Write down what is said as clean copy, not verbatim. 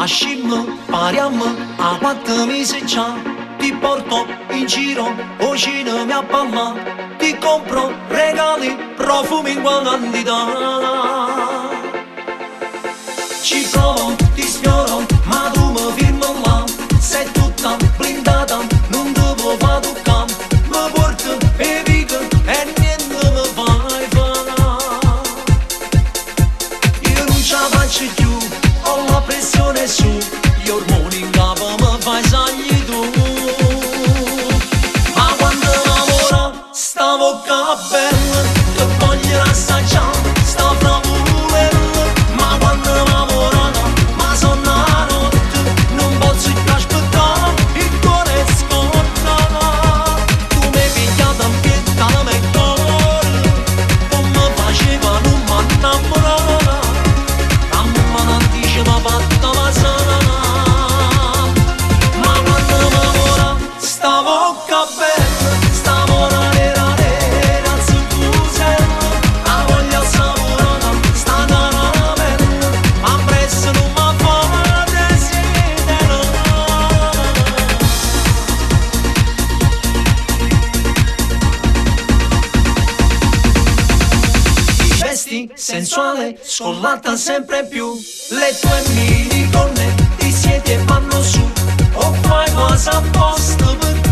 Ascimmo, pariamo, a quanto mi si già. Ti porto in giro, o cinema a ballare. Ti compro regali, profumi in quantità. Ci provo, ti sfioro, ma tu mi firmi là. Sei tutta blindata, non ti può far toccare. Mi porto e dico e niente mi fai fare. Io non ce la faccio più, ho la pressione su, gli ormoni in capo mi fai salire tu. Ma quando lavora, sta bocca bella, che voglio assaggiare, sta fravolella. Ma quando lavora, ma sono la notte, non posso più aspettare, il cuore scotta. Tu mi hai pigliato in pietà la mia cuore, come faceva non m'annamorare. Mamma non diceva fatta la sana. Ma quando lavora, sta bocca bella, sta buona nera nera, zuccusella, la voglio assaporare, sta caramella, ma presto non mi fa desiderare. Ti vesti sensuale, scollata sempre più. Le tue minigonne ti siedi e vanno su. O fai cosa apposta per